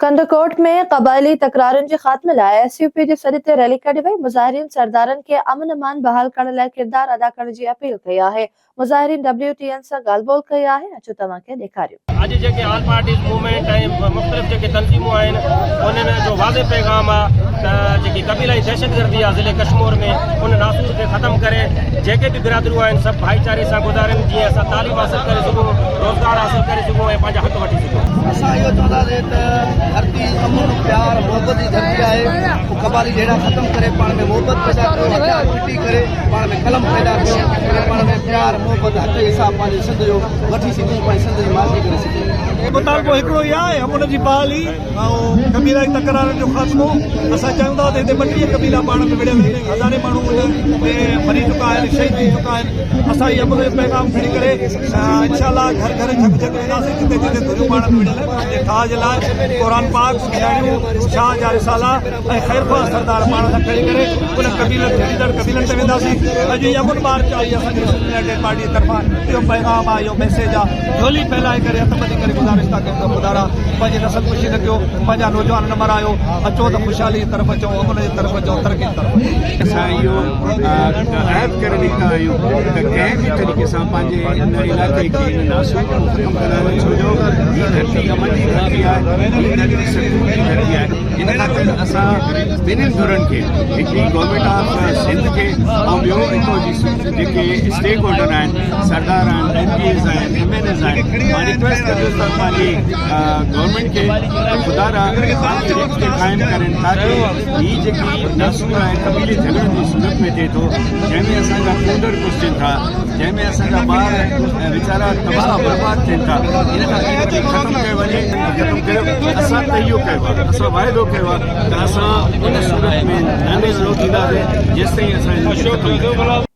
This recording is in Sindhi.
ڪنڌڪوٽ ۾ قبائلي تڪرارن جي خاتمي لاء ايس يو پي جي سڏ تي ريلي ڪڍي وئي، مظاهرين سردارن کي امن امان بحال ڪرڻ لاء ڪردار ادا ڪرڻ جي اپيل ڪئي آهي، مظاهرين ڊبليو ٽي اين سان ڳالهه ٻولهه ڪئي آهي، اچو توهان کي ڏيکاريون. اڄ جيڪي آل پارٽيز موومينٽ ۽ مختلف جيڪي تنظيمون آهن انهن جو واضح پيغام آهي ته جيڪي قبيلائي دهشتگردي آهي ضلعي ڪشمور ۾ ان ناسور کي ختم ڪري جيڪي به برادريون آهن سڀ ڀائيچاري سان گذارين جيئن اسان تعليم حاصل ڪري سگهون، روزگار حاصل ڪري سگهون ۽ پنهنجا حق وٺي سگهون. اسان اهو چونداسين ته ڌرتي امن، پيار، محبت جي ڌرتي آهي، پوء قبائلي جهيڙا ختم ڪري پاڻ ۾ محبت پيدا ڪيو، هٿيار ڦٽي ڪري پاڻ ۾ قلم پيدا ڪيو ۽ پاڻ ۾ پيار، محبت، حق حساب پنهنجي سنڌ جو وٺي سگهون، پنهنجي سنڌ جي مالڪي ڪري سگهون. مطالبو هڪڙو ئي آهي، امن جي بحالي ۽ قبيلائي تڪرارن جو خاتمو. اسان چاهيون ٿا ته هتي 32 قبيلا پاڻ ۾ وڙهيل آهن ۽ هزارين ماڻهو ان ۾ مري چڪا آهن، شهيد ٿي چڪا آهن. اسان هي امن جو پيغام کڻي ڪري انشاء الله گهر گهر جهڳ جهڳ وينداسين جتي جتي ڌريون پاڻ ۾ وڙهيل آهن انهن جي ٺاهه جي لاء قرآن پاڪ، نياڻيون، شاهه جا رسالا ۽ خيرخواهه سردار پاڻ سان کڻي ڪري انهن قبيلن جهيڙيندڙ قبيلن تي وينداسين. اڄ هي امن مارچ آهي اسان جي سنڌ يونائيٽيڊ پارٽي جي طرفان اهو پيغام آهي اهو ميسيج آهي جهولي ڦهلائي ڪري هٿ ٻڌي ڪري گذارش ٿا ڪيون ته خدارا پنهنجي نسل ڪشي نه ڪيو پنهنجا نوجوان نه مرايو اچو ته خوشحالي جي طرف اچون امن جي طرف اچون ترقي جي طرف اچون. اسان اهو عهد ڪري نڪتا آهيون ته ڪنهن به طريقي سان پنهنجي هن علائقي کي هن ناسور کان ختم ڪنداسين ڇو جو هي ڌرتي امن جي ڌرتي آهي هي ڌرتي سڪون جي ڌرتي آهي ان خاطر اسان ٻنهين ڌرين کي هڪڙي گورنمينٽ آف سنڌ کي ۽ ٻيو هتو جي جيڪي اسٽيڪ هولڊر آهن سردار آهن ايم پي ايز آهن ايم اين ايز آهن مان رڪويسٽ ڪندس ته پنهنجي گورنمينٽ کي ته خدا را پنهنجي ريٽ کي قائم ڪرين تاڪه هي جيڪي ناسور آهي قبيلي جهڳڙن جي صورت ۾ ٿئي ٿو جنهن ۾ اسان جا ڪونڌر ڪسجن ٿا جنهن ۾ اسان جا ٻار ويچارا تباهه برباد ٿين ٿا ان کان ان کي ختم ڪيو وڃي ختم ڪيو اسان تهيو ڪيو آهي اسان واعدو ڪيو آهي ته اسان ان صورت ۾ نه نيزرو ٿينداسين جيستائين اسان ان کي ختم نه ڪنداسين.